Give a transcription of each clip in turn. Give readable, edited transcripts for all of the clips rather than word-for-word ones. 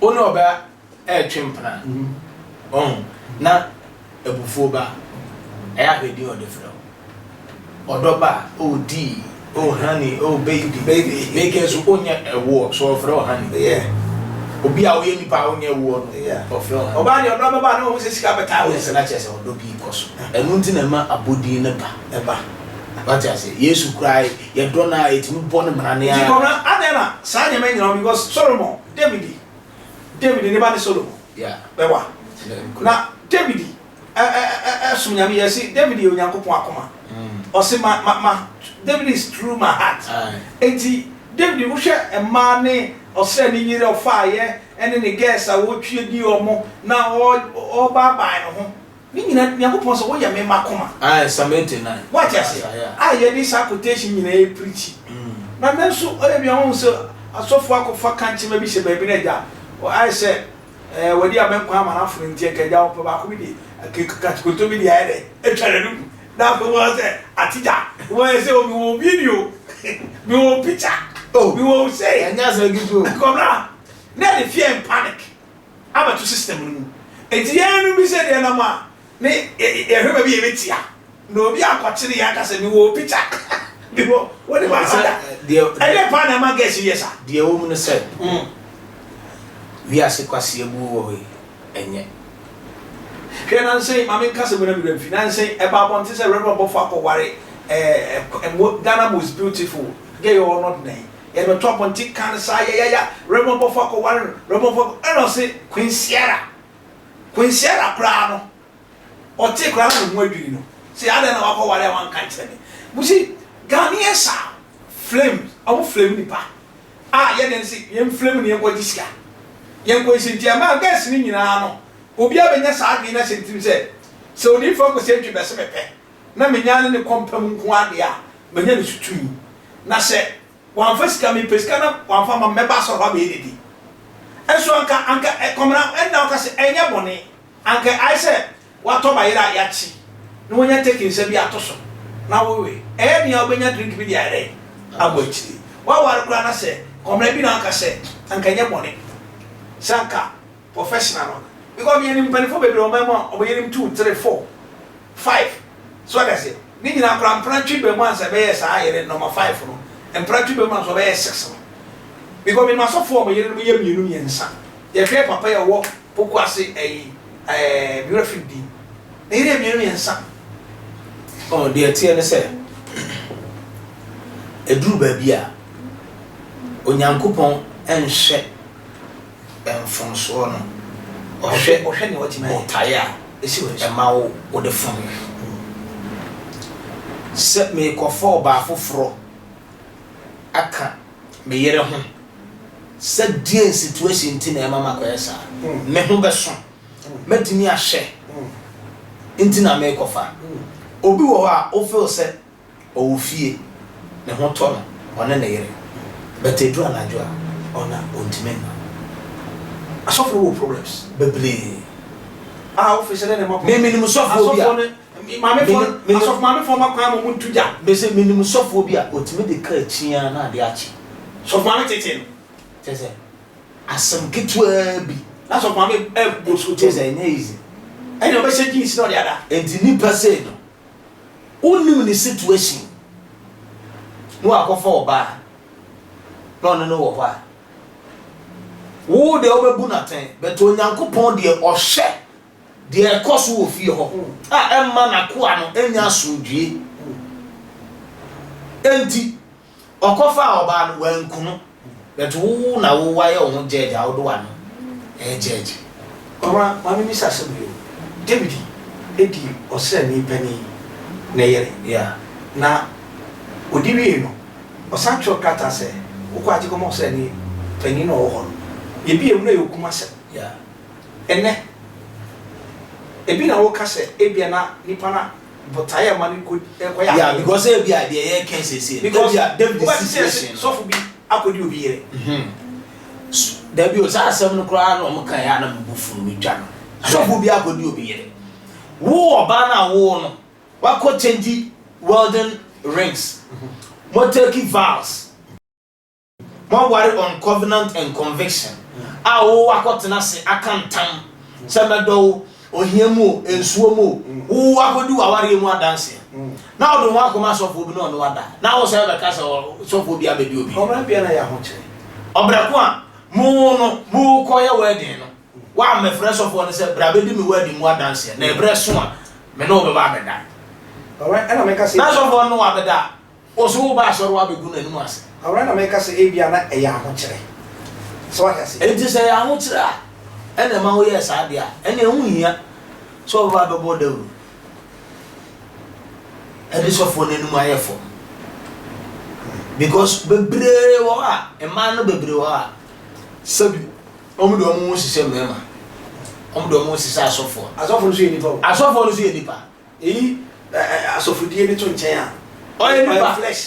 Wo ne ɔbaa ɛretwe mpena, ɔho, na abufuo ba a, ɛyɛ ahwɛdin a ɔde frɛ wo. Ɔdɔ ba a, oh dee, oh honey, oh baby. Baby. Meka nso wonyɛ ɛwoɔ, so ɔfrɛ wo honey. Obi a woyɛ nipa a wonyɛ ɛwoɔ no, ɔfrɛ wo honey. Ɔbaa deɛ ɔdɔ bɛba a na wahu sɛ sika bɛtaa wo Yes, nsam. na kyerɛ sɛ ɔdɔ bi rekɔ so. Ɛno nti na ɛma abɔdin no ba. Ɛba. Wate aseɛ? Yesu koraa, yɛdɔ no a, yɛtumi bɔ no mmara no Nti ara. Kɔbena, adɛn na saa nneɛma yi nyinaa, because Solomon, David, David ne ba ne Solomon bɛwa. Na David som Nyame yɛse David yɛ Onyankopɔn akoma. Ɔse ma ma ma David is true my heart. Enti David wohwɛ mmaa ne ɔsrɛ ne yere ɔfaayɛ ɛne ne girls a wɔtwie di ɔmo na ɔbaabae ne ho Ne nyina Nyankopɔn sɛ woyɛ me makoma. Aye Psalm 89. Woate aseɛ? A yɛde saa quotation nyinaa yi preachi. Na nnɛ nso ebia woahu sɛ asɔfoɔ akɔfa kankyema bi hyɛ baabi na agya ayɛ sɛ ɛɛ wadi abɛnkwan ama no afono nti anka agya ɔpɛ baako bi de kakyikoto bi de ayɛ dɛ atwa n'anum na afei woahu sɛ ate gya. Woayɛ sɛ o mewɔ video, mewɔ picture, mewɔ sei. Ɛnyɛ asɛm ketewa o. Kɔbra, na yɛde fear and panic. abɛto system no mu. Enti yɛn no bi sɛ deɛ nam a ne yɛhwɛ baabi a yɛbɛtia na obi ankɔkyere yɛn aka sɛ mewɔ picture mewɔ wode ma ɔda. Ɛdeɛ paa na ɛma girls yi yɛ saa? Deɛ ɛwɔ mu ne sɛ wiase kwaseabuo wɔ hɔ yi ɛnyɛ. Hwɛ nansa yi, ma menka asɛm bi na me werɛ mfi, nansa yi ɛbaa abɔnten sɛ Rev. Ɔbɔfoɔ akɔware ɛɛ Ghana most beautiful girl yi ɔwɔ North Nɛn. Yɛde bɛto abɔnten ka no saa yayaya, Reverend bɔfo akɔware no, Reverend bɔfo akɔ, ɛna ɔse Queen Sierra, Queen Sierra koraa no, ɔtee koraa na ne ho adwiri no, se adɛn na wakɔware a wanka nkyerɛ me. You see, Ghanaians are flame, ɔmo flame nipa, a yɛdeɛ no se yɛn flame no yɛnkɔ gye sika, yɛnkɔ yi se, nti ɛmaa girls no nyinaa no, obiara bɛnya saa adwene no ahyɛ ne tirim sɛ, sɛ odiyifoɔ Kwesi Antwi bɛse mepɛ, na menya ne ne kɔmpam nko ara deɛ a, manya ne so tumi. Na sɛ wamfa sika, mepɛ sika na wamfa amma me, mɛba asɔre hɔ abɛyɛ dede. Nso anka, anka ɛkɔmena, ɛnna ɔka sɛ, ɛnyɛ bɔne. Anka ayɛ sɛ watɔ bayerɛ a yɛakye na wanya turkey nsa bi ato so na wowe. Ɛyɛ den a wobɛnya drink bi de ayɛ dɛn? Abɔ akyire. Woaware koraa na sɛ kɔmena bi na aka sɛ, anka ɛnyɛ bɔne sɛ anka professional no because yɛnim mpanimfoɔ bebree wɔ ɔman mu a wɔn yerenom two, three, four, five so wate aseɛ ne nyinaa koraa mpena twe ba mu ansa ɛbɛyɛ saa yere number five no mpena twe ba mu ansa ɔbɛyɛ six no because menim asɔfoɔ a wɔn yerenom yɛ mmienu mmiɛnsa yɛhwɛ papa yi a ɔwɔ poku ase ɛyi ɛɛ me werɛ fi ne din ne yere yɛ mmienu mmiɛnsa. Oh, deɛ ɛteɛ ne sɛ, ɛduru baabi a, Onyankopɔn nhwɛ mfomsoɔ no, ɔhwɛ botaeɛ a ɛma wo wode fom no. Sɛ merekɔfa ɔbaa foforɔ aka me yere ho, sɛ deɛn situation nti na ɛma makɔyɛ saa? Me ho bɛso, mɛtumi ahwɛ nti na merekɔfa. Obi wɔ hɔ a, wo feel sɛ Ɔwɔ fie, ne ho tɔ no, ɔne ne yere, but ɛduru anadwo a, Ɔnna. ɔntumi nna. Asɔfo no wɔ problems. Bebree. Ah, wo fi sɛ dɛn na ɛma Me menim sɔfoɔ bi a. Asɔfoɔ no, maamefoɔ no, Menim, asɔfo maamefoɔ ma kwan ma wɔn ntu gya. Mese menim sɔfoɔ bi a, ɔtumi de kaa kyi ara na adeɛ akye. Sɔfo maame tete no. Kyerɛ sɛ, asɛm ketewaa bi. Na sɔfo maame ɛbɔ so. Kyerɛ sɛ, ɛnyɛ easy. Ɛnna ɔbɛhyɛ jeans na ɔde ada. Enti nipa sei no, Wonnim ne situation na wakɔfa ɔbaa na ɔne no wɔ hɔ a, wo deɛ wobɛbu no atɛn, but Onyankopɔn deɛ ɔhwɛ deɛ ɛkɔ so wɔ fie hɔ a ɛmma n'akoa no nnya asomdwie. Enti Ɔkɔfaa ɔbaa no, wanku no, but wo na wo wayɛ wo ho judge a wode w'ano ɛɛjudge. Ɔbra, ma memmisa asɛm wei o. David dii ɔsraani panin no yere, na ɔdi wiei no, ɔsan twerɛɛ krataa sɛ, Wokɔ a, gye kɔma ɔsraani panin no a ɔwɔ hɔ no. Yɛbie mu na ɛyɛ okum asɛm. Ɛnnɛ, ebi na woka sɛ ebia na nipa no botaeɛ a ɛma no kɔ kɔyɛ adeɛ. Yeah, because ebi a deɛ yɛreka seesei no, Because ebi a David wobɛte sɛ yɛse situation no. sɔfo bi akɔdi obi yere. Dabi o, saa asɛm no koraa na wɔn kaeɛ a na me bo fu no, metwa no. Sɔfo bi akɔdi obi yere. Wo ɔbaa no a woo no, wakɔ change welding rings, mo take vows. Moaware on covenant and conviction. A wo akɔtena ase aka ntam sɛ mɛdɔ wo ohia mu o, nsuo mu o, wo akɔdi w'awareɛ mu adanseɛ na wode wo ho akɔma sɔfoɔ bi na ɔne wo ada na wo sɛ bɛka sɛ sɔfoɔ bi abɛdi obi. Ɔbra bia na yɛ ahokyerɛ. Ɔbrɛ ko a mo no mokɔyɛ wedding no, woammɛfrɛ sɔfoɔ no sɛ bra bɛdi me wedding mu adanseɛ na ɛberɛ so a me ne wo bɛba abɛda. Ɔbra ɛna meka sɛ. Na sɔfoɔ no ne wo abɛda a, Wo nso woreba asɔre woabɛgu n'anim ase. Awurade na meka sɛ ebia na ɛyɛ ahokyerɛ. So wate aseɛ? Enti sɛ ɛyɛ ahokyerɛ a ɛna ɛma woyɛɛ saa deɛ a, ɛnneɛ ɛho nhia sɛ wobɛba abɛbɔ dawuro de sɔfoɔ no anim ayɛ fam. Because bebree wɔ hɔ a, mmaa no bebree wɔ hɔ a, sɛbi wɔn de wɔn ho hyehyɛ mmarima, wɔn de wɔn ho hyehyɛ asɔfoɔ. Asɔfoɔ no nso yɛ nnipa o. Asɔfoɔ no nso yɛ nnipa. Eyi asɔfodie no to nkyɛn a, ɔyɛ nipa. Flesh.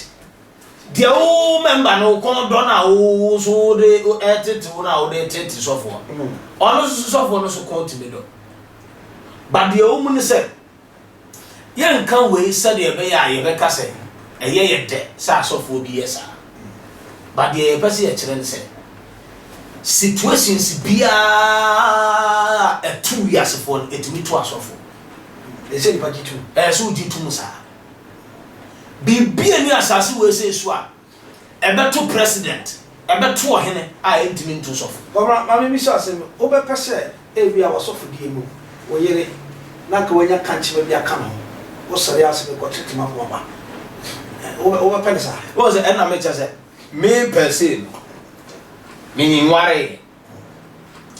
Deɛ wo mɛmba no wo kɔn dɔ no a wo nso wode ɛtete wo no a wode tete sɔfoɔ no, ɔno nso sɔfoɔ no so kɔn tumi dɔ. But deɛ ɛwɔ mu ne sɛ, yɛnka wei sɛdeɛ ɛbɛyɛ a yɛbɛka sɛ ɛyɛ yɛ dɛ sɛ asɔfoɔ bi yɛ saa. But deɛ yɛpɛ sɛ yɛkyerɛ ne sɛ, situations biara a ɛto wiasefoɔ no, ɛtumi to asɔfoɔ. Ɛsɛ sɛ nipa gye tom. Ɛyɛ sɛ wogye tom saa. Biribi nni asase wei so a ɛbɛto president, ɛbɛto ɔhene a ɛntumi nto sɔfo. Kwabena, ma memmisa wo asɛm bi. Wobɛpɛ sɛ ebia w'asɔfodie mu, wo yere, na anka wanya kankyema bi aka ne ho, wosɔre a wose mekɔtete m'akoa ba? Wobɛpɛ no saa? Wohu sɛ, ɛnna mekyerɛ sɛ me per se no, menwareeɛ.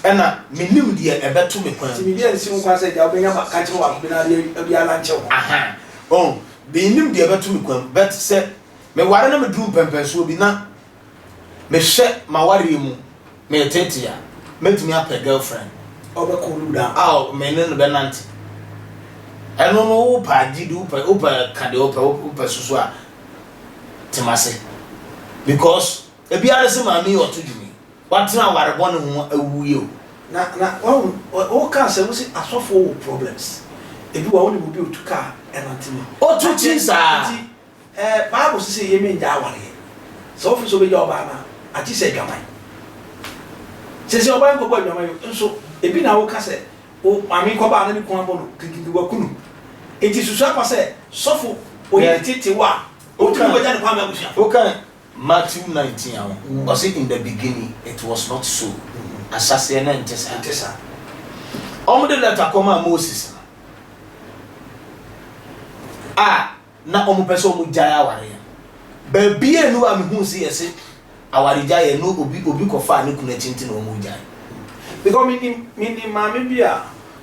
Ɛna menim deɛ ɛbɛto me kwan mu. Nti biribi ansi wo kwan sɛ agya wobɛnya ba ka kyerɛ w'akobi na ade biara nkyɛ wo. Aha oh menim deɛ ɛbɛto me kwan mu but sɛ meware na meduru mpɛmpɛnsoɔ bi na mehwɛ m'awareɛ mu mereteetee a mɛtumi apɛ girlfriend. Ɔbɛ cool you down. A me ne no bɛnante. Ɛno no wopɛ agye di wopɛ wopɛ ka deɛ wopɛ wopɛ soso a te m'ase because ebiara ne sɛ maame yi ɔto dwom yi. Watena aware bɔne ho awu yi o. Na na wahu wo kaa sɛ wose asɔfoɔ wɔ problems ebi wɔ hɔ wonim obi a otu car ɛnante mu. Otu kyin saa. Nti eh bible se sɛ yɛ mengyaa awareɛ sɛ wofe sɛ wobɛgya ɔbaa no a agye sɛ adwaman sɛsɛ ɔbaa nkɔbɔ adwaman o nso ebi na woka sɛ wo maame nkɔbaa na ne kun abɔ no kirikirikiri waku no nti susu apa sɛ sɔfo oyi tete wo a wotumi kɔgya ne kwan ma abusuafoɔ. Woka Matthew 19 a ɔse in the beginning it was not so, ahyɛaseɛ no ɛnte saa. Ɛnte saa. Wɔn de lɛta kɔmaa Moses no a na wɔn pɛ sɛ wɔn gyae awareɛ no. Baabi a nu a mehuu sɛ yɛse awaregyaeɛ no obi obi kɔfaa ne kunu akyi nti na wɔn gyae. Because menim menim maame bi a.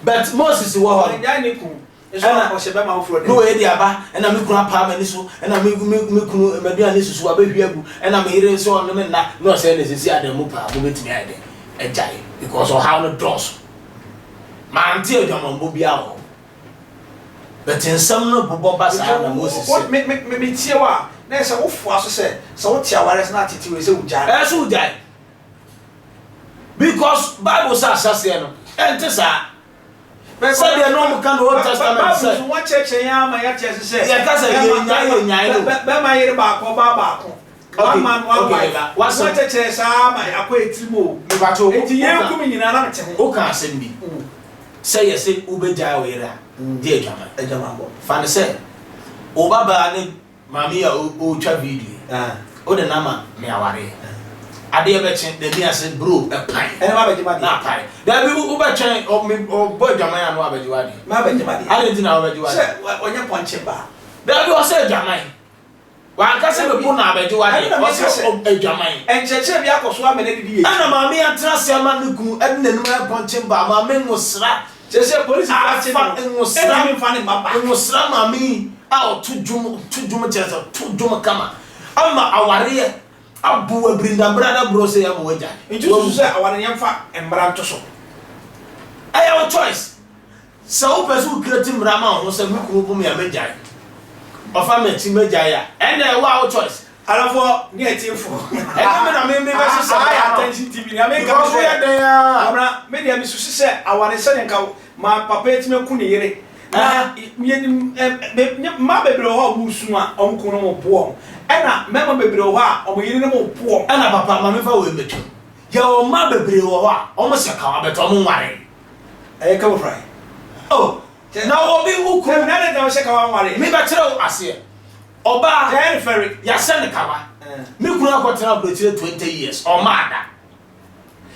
But Moses wɔ hɔ no. Wannyae ne kunu. Ɛna ne wei de aba, ɛna me kunu apaa m'ani so, ɛna me me me kunu m'aduane susu abɛhwie agu, ɛna me yere nso ɔne me nna, na ɔsɛ na sisi adan mu paa mobɛtumi ayɛ dɛ agyae because ɔhaw no dɔɔso. Mante adwamammɔ biara wɔ hɔ. But nsɛm no bobɔ ba saa na Moses sɛ. Me me me metie wo a, na ɛsɛ wofoa so sɛ sɛ wote awareɛ ase na atete wei sɛ wogyae. Ɛyɛ sɛ wogyae because Bible sɛ ahyɛseɛ no ɛnte saa. Sɛdeɛ na wɔka no Old Testament sɛ. Bible nso wɔakyerɛkyerɛ yɛn ama yɛate ase sɛ. Yɛka sɛ yɛnnyae yɛnnyae no. Bɛrima yere baako, ɔbaa baako. One man, one wife. Wɔakyerɛkyerɛ saa ama akɔ yɛn tirim o. Enti yɛn kum nyinaa na mete ho. Woka asɛm bi sɛ yɛse wobɛgyae wo yere a, gye adwaman. Adwamanbɔ. Fa no sɛ wo babaa ne Maame yi a ɔretwa video yi, wode no ama me awareɛ. Adeɛ bɛkye, n'ani ase bro pan. Ɛna mabɛgye m'adeɛ. Na apae. Dabi wobɛtwɛn ɔbɔ adwaman a na wabɛgye w'adeɛ. Mabɛgye m'adeɛ. Adɛn nti na wobɛgye w'adeɛ? Sɛ ɔnyɛ pɔnkye ba. Dabi ɔsɛ adwaman. Wanka sɛ mebo na abɛgye w'adeɛ. Ɔsɛ adwaman. Nkyerɛkyerɛ bi akɔ so ama no adidi yɛn. Ɛna maame yi atena ase ama ne kunu de n'anim ayɛ pɔnkye ba. Maame nwosra. Kyerɛ sɛ polisifo akye no, no, ɛntumi mfa ne mma ba. Nwosra maame yi a ɔto dwom, to dwom kyerɛ sɛ to dwom kama ama awareɛ abo abirindabra borɔ sei ama wagyae. Nti wosusu sɛ aware no yɛmfa mmara nto so? Ɛyɛ wo choice. Sɛ wopɛ sɛ wo create mmara ma wo ho sɛ me kunu bo me a mɛgyae, ɔfa m'akyi mɛgyae a, ɛnna ɛwɔ a wo choice. Adɔfoɔ ne atiefoɔ. Ɛnyɛ me na me me bɛ hyehyɛ mmara no. Aha yɛ Attention TV. Nea meka ne sɛ. Because woyɛ dɛn ara. Kwabena, me deɛ me susu sɛ aware sɛdeɛ nka ma papa yi atumi aku ne yere. Na yɛnim ɛ mmaa bebree wɔ hɔ a wɔresu a wɔn kununom bo wɔn. Ɛna mmarima bebree wɔ hɔ a wɔn yerenom bo wɔn. Ɛna papa ma memfa wei mmɛtwam. Yɛwɔ mmaa bebree wɔ hɔ a, wɔn hyɛ kawa but wɔn nwaree. Ɛyɛ camouflage. Oh, na obi wo kunu. Na ne na ɔhyɛ kawa nwaree. Me bɛkyerɛ wo aseɛ. Ɔbaa, Kyɛ ɛyɛ ne fɛre. yɛahyɛ no kawa. Me kunu akɔtena aburokyire 20 years, ɔmmaa da.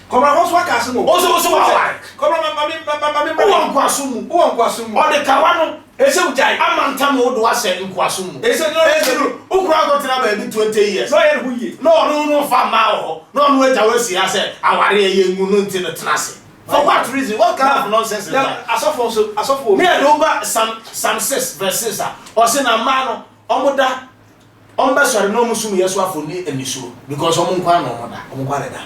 Kɔmra hɔ nso aka asɛm o. Wo nso wo so waware. Kɔmra ma ma me ma ma me Wowɔ nkoasom mu. Wowɔ nkoasom mu. Ɔde kawa no Ɛsɛ wogyae. amantam wo de wo ahyɛ nkoasom mu. Ɛsɛ na ɔyɛ Enti no, wo kunu akɔtena baabi 20 years. Na ɔyɛ ne ho yie. Na ɔno no fa mmaa wɔ hɔ. Na ɔno agya wo asi ha sɛ awareɛ yɛ ngu no nti no tena ase. For what reason? What kind of nonsense is that? Asɔfo nso asɔfo wɔ Ne yɛde wo ba Psalm Psalm 6 verse 6 a, ɔse na mmaa no wɔn da Ɔmo bɛ sɔre na ɔmo sum yɛ so afɔ ni anisuo because ɔmo nkoa na ɔmo da. Ɔmo nkoa na ɛda.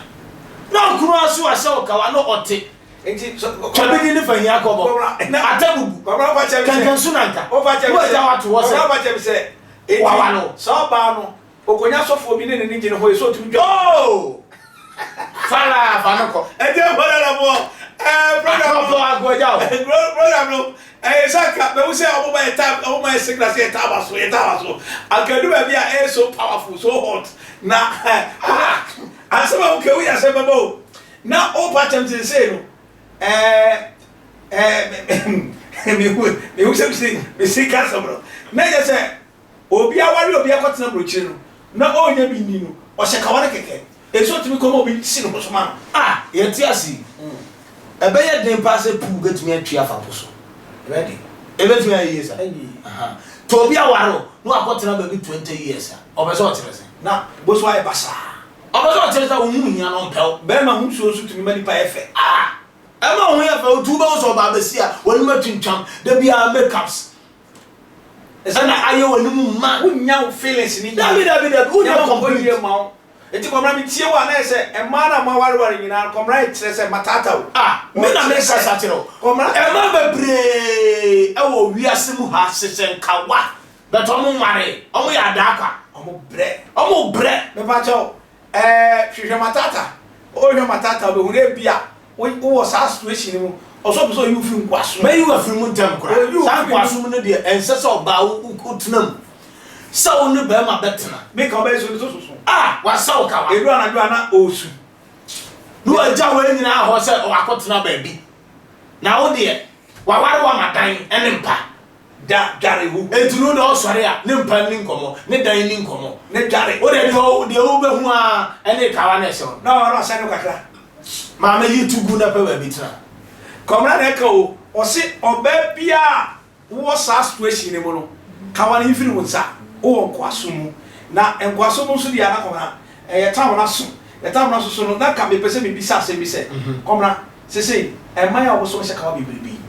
Na okunu aso ahyɛ ɔkawa na ɔte. Nti so. Twa bi di ne fa hia kɔbɔ. Ata bubu. Kankansu na nka. Na wagya wo ato hɔ sɛ. Kɔmra fa kyɛ me sɛ. Enti Waware wo. saa ɔbaa no okonya sɔfoɔ bi ne n'ani gye ne ho yɛ sɛ ɔtumi dwa. Oh! Fara fa no kɔ. Ɛnti ɛfɔ dada boɔ ɛɛ program no. Akɔpɔ akɔgya o. Program no ɛyɛ sɛ anka mɛhu sɛ ɔmo ma yɛ time ɔmo ma yɛ signal sɛ yɛ time aso yɛ time aso anka ɛdu baabi a ɛyɛ so powerful so hot na ah asɛm a woka woyɛ asɛm bɛbɔ o na wopa kyɛm sensei no ɛɛ ɛɛ mehu mehu sɛ mesi mesi ka asɛm no na yɛ sɛ Obi aware obi akɔtena aburokyire no na ɔnnya bi nni no, ɔhyɛ kawa no kɛkɛ. Ɛsɛ ɔtumi kɔma obi si ne ho so ma no. A yɛte ase yi, ɛbɛyɛ den paa sɛ pool bɛtumi atwi afa po so. Ɛbɛyɛ den. Ɛbɛtumi ayɛ yie saa? Ɛnyɛ yie. Aha. Tɔ obi aware o, na wakɔtena baabi 20 years a, ɔpɛ sɛ ɔkyerɛ sɛn? Na bo so ayɛ basaa. Ɔpɛ sɛ ɔkyerɛ sɛ wo ho nhia no, ɔmpɛ wo. Bɛrima ho nsuo nso tumi ma nipa yɛ fɛ. A ɛma wo ho yɛ fɛ, nti wobɛhu sɛ ɔbaa bɛsi a, w'anim atwintwam, da biara make-ups. Ɛna ayɛ w'anim ma. Wonnya wo feelings no nyinaa. Dabi dabi dabi wonnya Nneɛma nkɔ complete. yie mma wo. Nti Kɔmra me tie wo a na ayɛ sɛ mmaa no a moawareware nyinaa no Kɔmra kyerɛ sɛ mataata o. Ah me na me kasa kyerɛ wo. Kɔmra. Mmaa bebree ɛwɔ wiase mu ha hyehyɛ nkawa but ɔmo nwaree. Ɔmo yɛ adaakwa. Ɔmo brɛ. Ɔmo brɛ. Mepa kyɛw ɛɛ hwehwɛ mataata. Wohwehwɛ mataata a wobɛhu no ebia Wo wɔ saa situation no mu, ɔsɛ ɔpɛ sɛ ɔyi wo firi nkoasom mu. Mɛyi wo afiri mu ntɛm koraa. Ɔyi wo Saa firi mu. nkoasom no deɛ, ɛnsɛ sɛ ɔbaa wo wo tena mu. Sɛ wo ne barima bɛtena. Meka ɔbɛyɛ so ne so soso. A, wasa wo kawa. Ɛduru anadwo a na ɔresu. Na wagya wei nyinaa hɔ sɛ wakɔtena baabi. Na wo deɛ, waware wo ama dan ne mpa. Da dware wo. Enti no deɛ ɔsɔre a, ne mpa nni nkɔmmɔ, ne dan nni nkɔmmɔ. Ne dware. Wo deɛ deɛ deɛ wobɛhu ara ne kawa no a ɛhyɛ wo no. Na ɔno asɛn no kakra. Maame yi tu gu na pɛ baabi tena. Kɔmena na ɛka o, ɔse ɔbaa biaa a wowɔ saa situation no mu no, kawa no mfiri wo nsa, wowɔ nkoasom mu. Na nkoasom mu nso deɛ a na kɔmena ɛyɛ town no aso, yɛ town no aso so no, na nka mepɛ sɛ mebisa asɛm bi sɛ, Kɔmena, Sesei, mmaa a wɔsom hyɛ kawa bebrebe yi,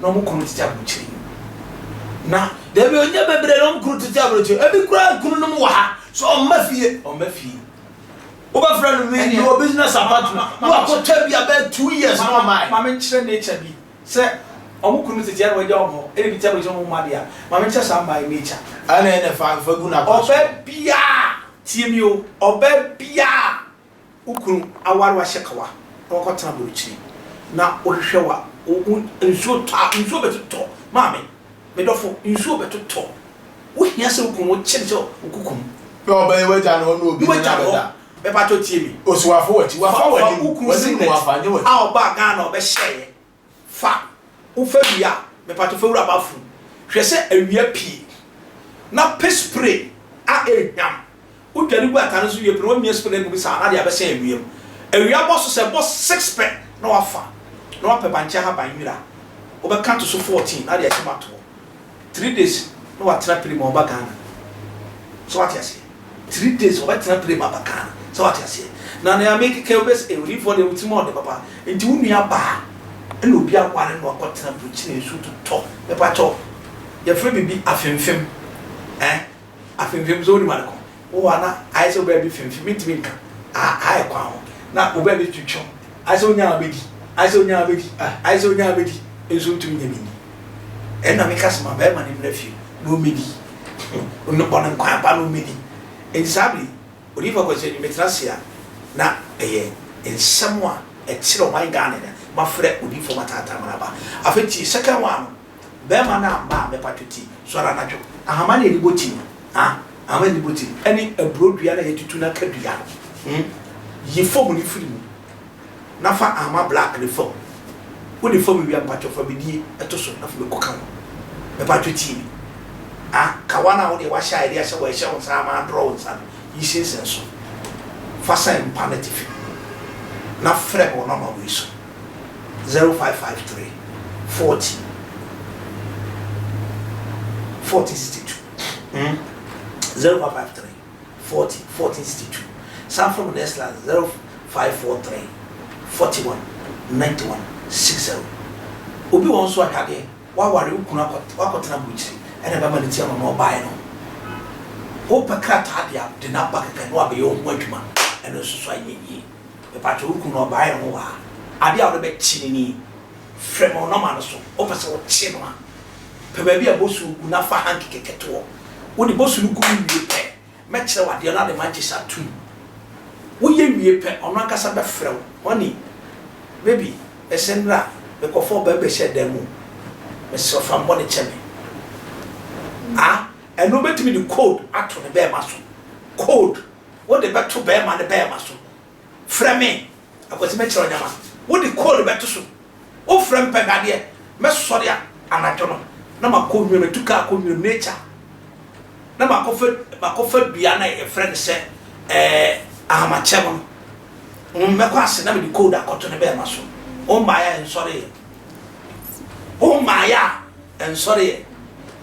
na wɔn kunu tete aburokyire yi, na. Dabi, ɔnyɛ bebree na wɔn kunu tete aburokyire. Ebi koraa kununom wɔ ha, so ɔmma fie. Ɔmma fie. Wobɛfrɛ no, me mewɔ business apartment, na wakɔtwa bi abɛyɛ 2 years na ɔmmae. Ma menkyerɛ nature bi, sɛ wɔn kunu tete a na wɔagya wɔn hɔ, ɛna ebi te aburokyire na wɔn mma deɛ a, ma menkyerɛ saa mmaa yi nature. Ɛna ɛna fa fa gu n'akwan so. Ɔbaa biara, tie me o, ɔbaa biara Wo kunu aware wo ahyɛ kawa na wakɔtena aborokyire na wohwehwɛ wo a, wo nsuo tɔ a, nsuo bɛtotɔ. Maame, me dɔfo, nsuo bɛtotɔ. Wohia sɛ wo kunu wo kye no sɛ wo kuku mu. Na ɔbɛyɛ w'agya na ɔne obi ne no abɛda. Mepakyɛw tie me. Ɔsi wafa w'akyi, wafa Fa w'anim, wo kunu w'anim na singlet wafa, nyɛ w'akyi. a ɔbaa Ghana ɔbɛhyɛeɛ. Fa, wofa wie a, mepakyɛw fa wura bathroom. Hwɛ sɛ awia pue na pɛ spray a ɛhwam Wodware gu atare so wie pɛ na wamia spoon agu mu saa na de abɛsɛn awia mu. Awia bɔ so sɛ ɛbɔ 6 pɛ na wafa na wapɛ bankye ahaban nwira. Wobɛka to so 14 na de ahyɛ mu ato hɔ. 3 days na watena plane mu a ɔba Ghana. So wate aseɛ? 3 days ɔbɛtena plane mu aba Ghana. So wate aseɛ? Na nea mekeka yi wobɛse eh odiyifoɔ deɛ wo tirim ɔɔdɛ papa. Nti wo nua baa ɛna obi aware no akɔtena burokyire nsuo totɔ. Mepakyɛw yɛfrɛ biribi afemfem eh. Afemfem nso wonim ade ko. Wowɔ a na ayɛ sɛ wo baabi femfem, mentumi nka. Aha aha yɛ kwan ho. Na wo baabi twetwe wo. Ayɛ sɛ wonya a wobɛdi, ayɛ sɛ wonya a wobɛdi, ayɛ sɛ wonya a wobɛdi, nso wontumi nya bi nni. Ɛno na meka sɛ ma barima no mmra fie na ɔmmɛdi. Bɔ no nkwan pa na ɔmmɛdi. Enti saa bere yi, Odiyifoɔ Akwasi Anyi, metena ase a, na ɛyɛ nsɛm a ɛkyerɛ ɔman Ghana na mafrɛ Odiyifoɔ Mataataa Manaba. Afei tie, second one no, Bɛɛma no amba a mɛpa twetee. Sɔre anadwo. Ahama no a yɛde bɔ ti no, ah, ahama a yɛde bɔ ti no, ɛne aburo dua no a yɛatutu no aka dua no, hmm, yi fam no firi mu. Na fa ahama black no fa mu. Wode fa mu wie a, mpakyɛw fa bidie to so na fa mako ka ho. Mepakyɛw tie me. Ah, kawa no a wodeɛ wahyɛ a yɛde ahyɛ wo ɛhyɛ wo nsa ama adrɔ wo nsa no, yi sensɛn so. Fa sɛn mpa no atifi na frɛ me wɔ nɔma wei so, 0553 40 1462. Hmm, 0553. 40 1462 San frɛ mo next line 0543 41 91 60 Obi wɔ hɔ nso a hwɛ adeɛ waware wo kunu akɔ wakɔtena aburokyire ɛna bɛma ne ti ama ma ɔbaeɛ no wopɛ krataa de a de no aba kɛkɛ na wabɛyɛ wo ho adwuma ɛno nso so anyɛ yie mepatwɛ wo kunu no ɔbaeɛ ho wɔ ha adeɛ a wode bɛkye no ni frɛ me wɔ nɔma no so wopɛ sɛ wokye no a Pɛ baabi a bosuo gu na fa hanky kɛkɛ to hɔ. Wode bosu no gu mu wie pɛ, mɛkyerɛ wo adeɛ na wode mankyes ato mu. Woyɛ wie pɛ, ɔno ankasa bɛfrɛ wo, Honey, baby, mese nnora mekɔfa ɔbaa bi bɛhyɛɛ dan mu o, mesrɛ wo fa me bɔne kyɛ me. Ah, ɛno wobɛtumi de code ato ne bɛɛma so. Code, wode bɛto bɛɛma no bɛɛma so. Frɛ me, Akwasi mɛkyerɛ wo nneɛma. Wode code bɛto so. Wofrɛ me pɛ hwɛ adeɛ, mɛsɔre anadwo no na makɔ nwuram, matu kaa akɔ nwuram, nature, na makɔfa makɔfa dua no a yɛfrɛ no sɛ ɛɛ ahamakyɛm no. Mm, mɛkɔ ase na mede code akɔto ne bɛɛma so. Wo mmaeɛ a ɛnsɔreeɛ. Wo mmaeɛ a ɛnsɔreeɛ.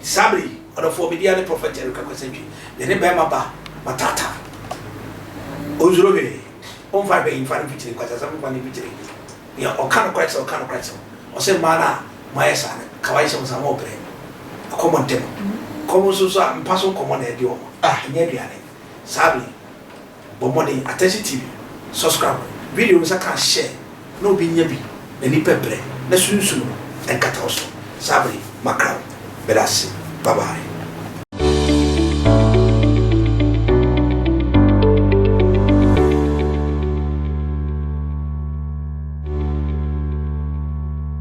Nti saa bere yi, ɔdɔfoɔ, me din ne Prophet Eric Akwasi Antwi. Me ne bɛɛma ba mataataa. Ɔnsuro hwee. Ɔmfa hwee mfa no mfikyire, nkwasiasɛm mfa no mfikyire. Nea ɔka nokorɛ kyerɛ wo, ɔka nokorɛ kyerɛ wo. Ɔse mmaa no a moayɛ saa no, ka w'ayehyɛ mo saa mo ɔbrɛ. Ɛkɔm nte mo. Kɔm nso so a, mpa so nkɔmmɔ na ɛde wɔn. Ah, ɛnyɛ aduane. Saa bere yi, bɔ mmɔden, Attention TV, subscribe, video no nsa ka share na obi nya bi, na nipa brɛ, na sunsum no nkata wo so. Saa bere yi, makra wo. Meda ase. Bye bye.